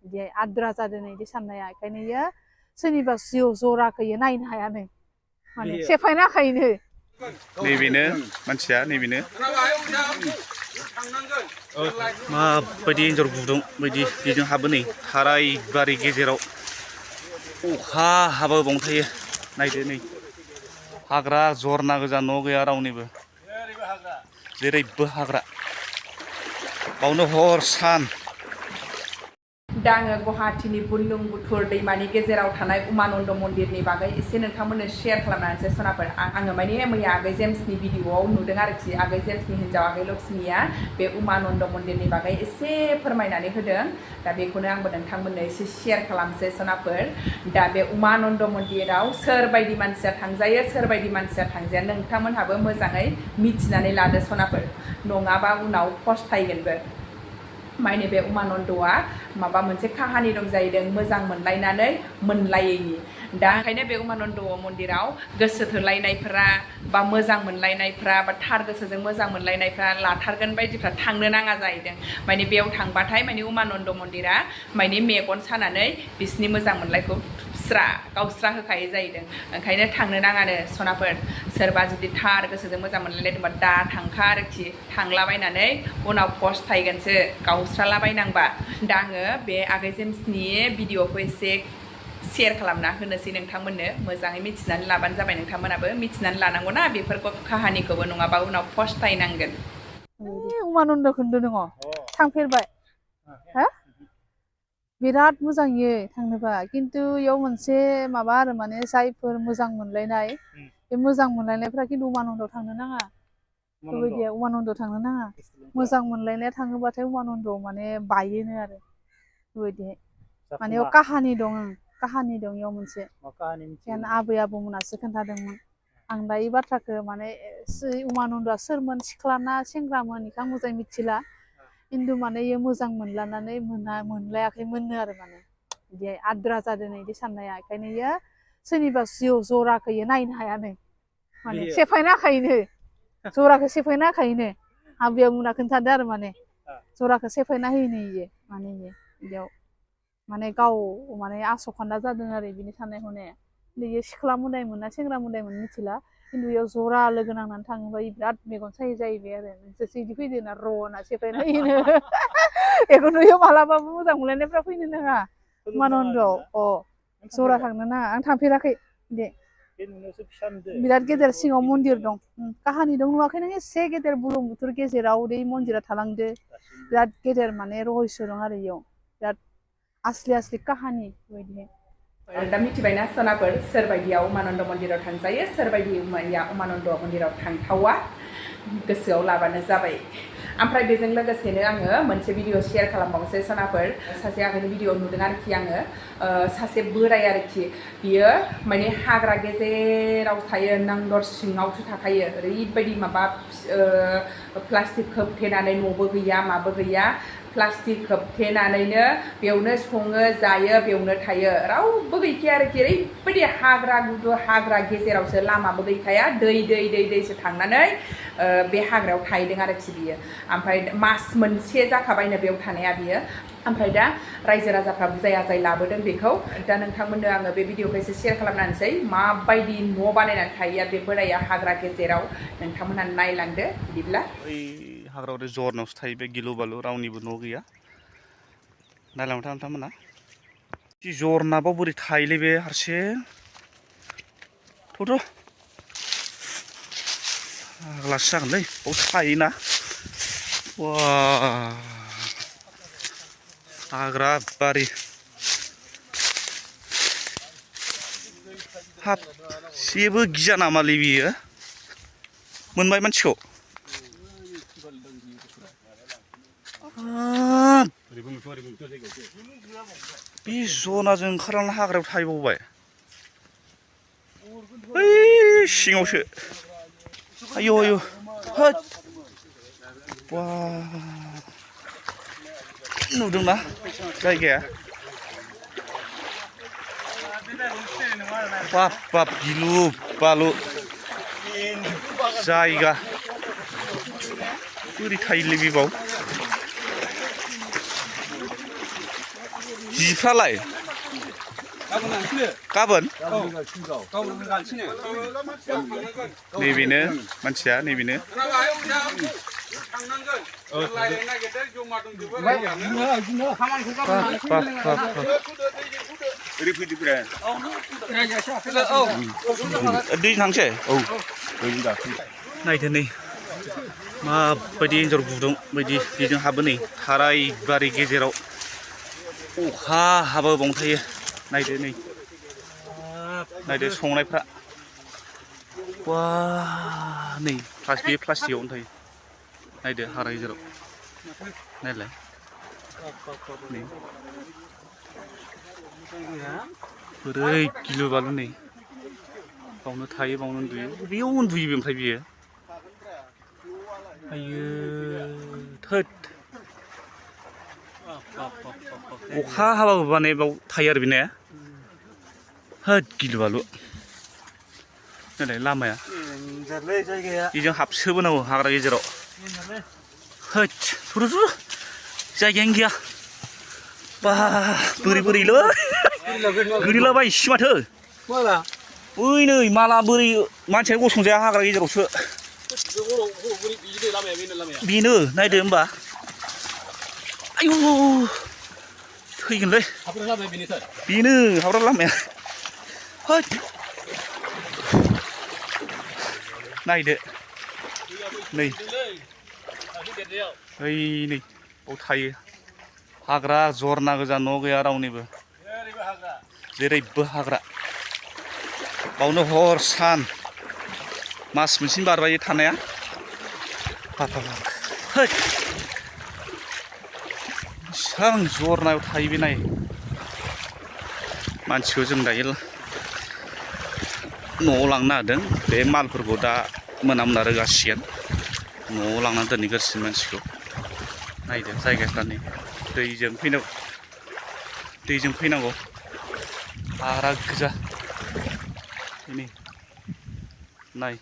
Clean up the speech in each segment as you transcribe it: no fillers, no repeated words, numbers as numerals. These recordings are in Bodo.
बिदि आद्रा जादों इदि साननाया ओंखायनो इयो सोरनिबा जिउ जराखौ इयो नायनो हायानो माने सेफायना खायनो नैबेनो मानसिया नैबेनो माबायदि एन्जर गुदुं बायदि बेजों हाबो नै थाराय बारि गेजेराव अखा हाबो बावनो थायो नायदो नै हाग्रा जरना गोजा न' गैया रावनिबो जेरैबो हाग्रा बावनो हर सान दा आङो गुवाहाटीनि बुरलुंबुथुर दैमानि गेजेराव थानाय उमानन्द मन्दिरनि बागै एसे नोंथांमोननो शेयार खालामनानैसै सनाफोर आङो माने मैया आगै जेम्सनि भिडिअआव नुदों आरोखि आगै जेम्सनि हिन्जाव आगै लक्ष्मीया बे उमानन्द मन्दिरनि बागै एसे फोरमायनानै होदों दा बेखौनो आंबो नोंथांमोननो एसे शेयार खालामसै सनाफोर दा बे उमानन्द मन्दिराव सोरबायदि मानसिया थांजायो सोरबायदि मानसिया थांजाया नोंथांमोनहाबो मोजाङै मिथिनानै लादो सनाफोर नङाबा उनाव फस्थायगोनबो माने बे उमानन्दआ माबा मोनसे काहानि दं जाहैदों मोजां मोनलायनानै मोनलायैनि दा ओंखायनो बे उमानन्द मन्दिराव गोसो थोलायनायफ्रा बा मोजां मोनलायनायफ्रा बा थार गोसोजों मोजां मोनलायनायफ्रा लाथारगोन बायदिफ्रा थांनो नाङा जाहैदों माने बेयाव थांबाथाय माने उमानन्द मन्दिरा माने मेगन सानानै बिसिनि मोजां मोनलायखौ गावस्रा होखायो जाहैदों ओंखायनो थांनो नाङानो सनाफोर सोरबा जुदि थार गोसोजों मोजां मोनलायलायदोंबा दा थांखा आरोखि थांलाबायनानै उनाव फस्थायगोनसो गावस्रालाबायनांबा दा आङो बे आगै जेम्सनि भिडिअखौ एसे शेयार खालामना होनोसै नोंथांमोननो मोजाङै मिथिनानै लाबानो जाबाय नोंथांमोनाबो मिथिनानै लानांगौना बेफोरखौ काहानिखौबो नङाबा उनाव फस्थायनांगोन उमानन्द खोन्दो दङ थांफेरबाय हा बिराद मोजां इयो थांनोबा खिन्थु इयाव मोनसे माबा आरो माने जायफोर मोजां मोनलायनाय बे मोजां मोनलायनायफ्रा खिन्थु उमानन्दआव थांनो नाङा बेबायदि उमानन्दआव थांनो नाङा मोजां मोनलायनाया थाङोबाथाय उमानन्दआव माने बायोनो आरो बेबायदिहाय माने इयाव काहानि दं इयाव मोनसे आबै आबौमोनासो खोन्थादोंमोन आं दा इ बाथ्राखौ माने उमानन्दआ सोरमोन सिख्लाना सेंग्रामोन इखौ आं मोजाङै मिथिला खिन्थु माने इयो मोजां मोनलानानै मोनलायाखैमोननो आरो माने बिदि आद्रा जादों इदि साननाया ओंखायनो इयो सोरनिबा जिउ जराखौ इयो नायनो हायानो माने सेफायना खायनो जराखौ सेफायना खायनो आबै आबौमोना खोन्थादो आरो माने जराखौ सेफायना होयोनो इयो माने इयाव माने गाव माने आसखान्दा जादों आरो बिनि साननाय हनाया इयो सिख्ला मोदायमोन ना सेंग्रा मोदायमोन मिथिला खिन्थु इयाव जरा लोगो नांनानै थाङोबा बिराद मेगन सायो जाहैबाय आरो नोंसोरसो बिदि फैदो ना र' होनना सेफायना होयोनो बेखौ नुयो मालाबाबो मोजां मोनलायनायफ्रा फैनो नाङा उमानन्दआव जरा थांनो नाङा आं थांफेराखै दे बिराद गेदेर सिङाव मन्दिर दं काहानि दं नुवाखै नों एसे गेदेर बुरलुंबुथुर गेजेराव दै मन्दिरा थालांदो बिराद गेदेर माने रहस्य दं आरो इयाव बिराद असलि काहानि बेबायदिहाय दा मिथिबायना सनाफोर सोरबायदिया उमानन्द मन्दिराव थांजायो सोरबायदिया उमानन्द मन्दिराव थांथावा गोसोआव लाबानो जाबाय ओमफ्राय बेजों लोगोसेनो आङो मोनसे भिडिअ शेयार खालामबावनोसै सनाफोर सासे आगैनि भिडिअ नुदों आरोखि आङो सासे बोराय आरोखि बियो माने हाग्रा गेजेराव थायो नांदर सिङावसो थाखायो ओरैबायदि माबा प्लास्टिक खोबथेनानै न'बो गैया माबो गैया प्लास्टिक खोबथेनानैनो बेयावनो सङो जायो बेयावनो थायो रावबो गैखाया आरोखि ओरैबायदि हाग्रा गुदु हाग्रा गेजेरावसो लामाबो गैखाया दैसो थांनानै बे हाग्रायाव थाहैदों आरोखि बियो ओमफ्राय मास मोनसे जाखाबायनो बेयाव थानाया बियो ओमफ्राय दा रायजो राजाफ्रा बुजाय आजाय लाबोदों बेखौ दा नोंथांमोननो आङो बे भिडिअखौ एसे शेयार खालामनानैसै माबायदि न' बानायनानै थायो बे बोराया हाग्रा गेजेराव नोंथांमोनहा नायलांदो बिदिब्ला हाग्रायाव जरनावसो थायो बे गिलु बालु रावनिबो न' गैया नायलांबाय था नोंथांमोना जरनाबाव बोरै थायोलै बे हारसिं थ' आग्लासो जागोनलै बाव थायोना वा हाग्रा बारि हाब जेबो गिया नामालै बियो मोनबाय मानसिखौ बे जनाजों ओंखारलांना हाग्रायाव थाहैबावबाय बै सिङावसो आयौ होद बा नुदोंना जायगाया बाब गिलु बालु जायगा बोरै थायोलै बेबाव जिफ्रालाय गाबोन नैबेनो मानसिया नैबेनो दै थांसै औ नायदो नै माबायदि एन्जर गुदुं बायदि बेजों हाबो नै थाराय बारि गेजेराव अखा हाबाबावनो थायो नायदो नै नायदो संनायफ्रा वा नै बे प्लास्टिकआवनो थायो नायदो हारा गेजेराव नायलाय नै बोरै गिलु बालु नै बावनो थायो बावनो उन्दुयो बेयाव उन्दुयो ओमफ्राय बियो आयो थोद अखा हाबाबो माने बाव थायो आरो बेना होद गिलु बालु नायलाय लामाया बेजों हाबसोबोनांगौ हाग्रा गेजेराव होद थुरु थुरु जायगायानो गैया बा बोरै बोरैलै गोलैलाबायसै माथो ओइ नै माला बोरै मानसियानो गसंजाया हाग्रा गेजेरावसो बेनो नायदो होमबा आयु थैगोनलै बेनो हाब्रा लामाया होद नायदो नै ओइ नै बाव थायो हाग्रा जरना गोजा न' गैया रावनिबो जेरैबो हाग्रा बावनो हर सान मास मोनसेनि बारबाय थानाया होद बेसेबां जरनायाव थायो बे नाय मानसिखौ जों दायो न'आव लांनो नागिरदों बे मालफोरखौ दा मोना मोना रोगासिगोन न'आव लांनानै दोनहैगासिनो मानसिखौ नायदो जायगाफ्रा नै दैजों फैनांगौ हाग्रा गोजा नै नाय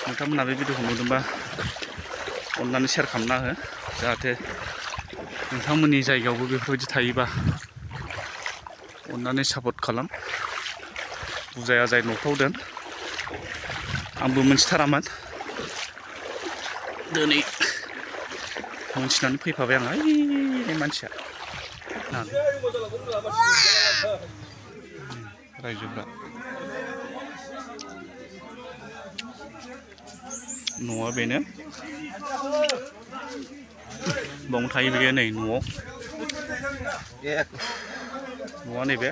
नोंथांमोनहा बे भिडिअखौ नुदोंबा अननानै शेयार खालामना हो जाहाथे नोंथांमोननि जायगायावबो बेफोरबायदि थायोबा अननानै सापर्ट खालाम बुजाय आजाय न'फ्राव दोन आंबो मोनथिथारामोन दिनै मोनथिनानै फैफाबाय आं ओइ मानसिया रायजोफ्रा न'आ बेनो बावनो थायो बेयो नै न'आ नैबे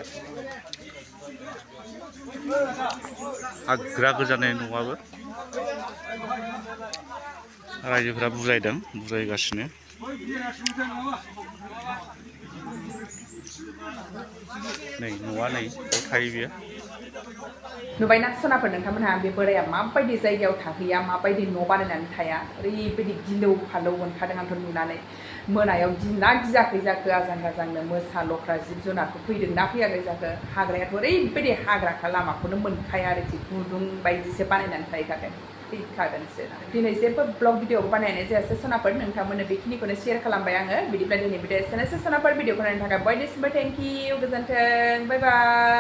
हाग्रा गोजानै न'आबो रायजोफोरा बुजायगासिनो नै न'आ नै बाव थायो बियो नुबायना सनाफोर नोंथांमोनहा बे बोराया माबायदि जायगायाव थाहैया माबायदि न' बानायनानै थाया ओरैबायदि गिलौ फालौ मोनखादों आंथ' नुनानै मोनायाव गिना गिजाखै जाखो आजां गाजांनो मोसा लख्रा जिब जुनारखौ फैदों ना फैयाखै जाखो हाग्रायाथ' ओरैबायदि हाग्राखा लामाखौनो मोनखाया आरोखि गुदुं बायदिसो बानायनानै थाहैखागोन फैखागोनसो दिनै जेबो ब्लग भिडिअ बानायनाय जायासै सनाफोर नोंथांमोननो बेखिनिखौनो शेयार खालामबाय आङो बिदिब्ला दिनै भिडिअ एसेनोसै सनाफोर भिडिअखौ नायनो थाखाय बयनिसिमबो थेंक इउ गोजोन्थों बाय बाय